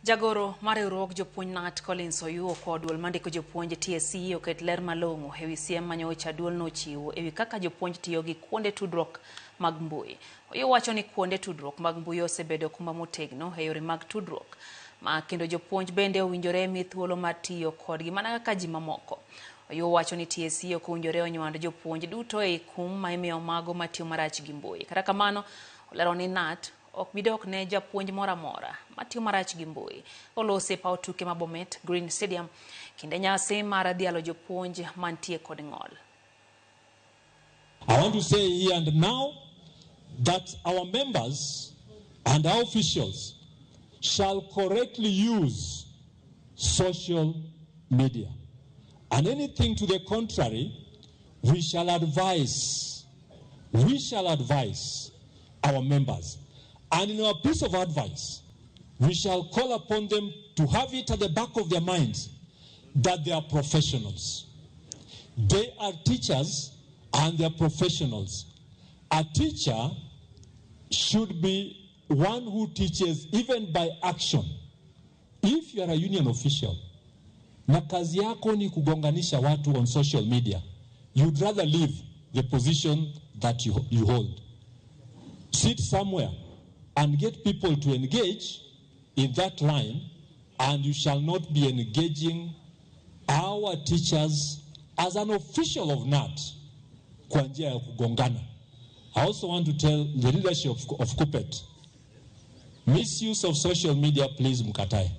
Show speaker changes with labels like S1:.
S1: Jagoro mar riwruog jopuonj KNUT Collins Oyuo kod duol mandiko jopuonj TSC oket ler malong'o ewi siem manyocha duolno ochiwo ewi kaka jopuonj tiyo gi kuonde tudruok mag mbui. Oyuo wacho ni kuonde tudruok mag mbui osebedo okumba motegno e yore mag tudruok ma kendo jopuonj bende owinjore mi thuolo mar tiyo kodgi mana kaka ji mamoko. Oyuo wacho ni TSC ok owinjore onywand jopuonj duto ei kum ma imiyo mago matiyo marach gi mbui. Kata kamano, olero ni KNUT ok bi dok ne japuonj moro amora matiyo marach gi mbui. Olosi e paw tuke ma Bomet Green Stadium kinde nyasi mar dhialo jopuonj mantie kod ng'ol.
S2: I want to say here and now that our members and our officials shall correctly use social media. And anything to the contrary, we shall advise our members. And in our piece of advice, we shall call upon them to have it at the back of their minds that they are professionals. They are teachers and they are professionals. A teacher should be one who teaches even by action. If you are a union official na kazi yako ni kugonganisha watu on social media, you'd rather leave the position that you hold. Sit somewhere and get people to engage in that line, and you shall not be engaging our teachers as an official of KNUT kwa njia ya kugongana. I also want to tell the leadership of KUPPET, misuse of social media, please mkatae.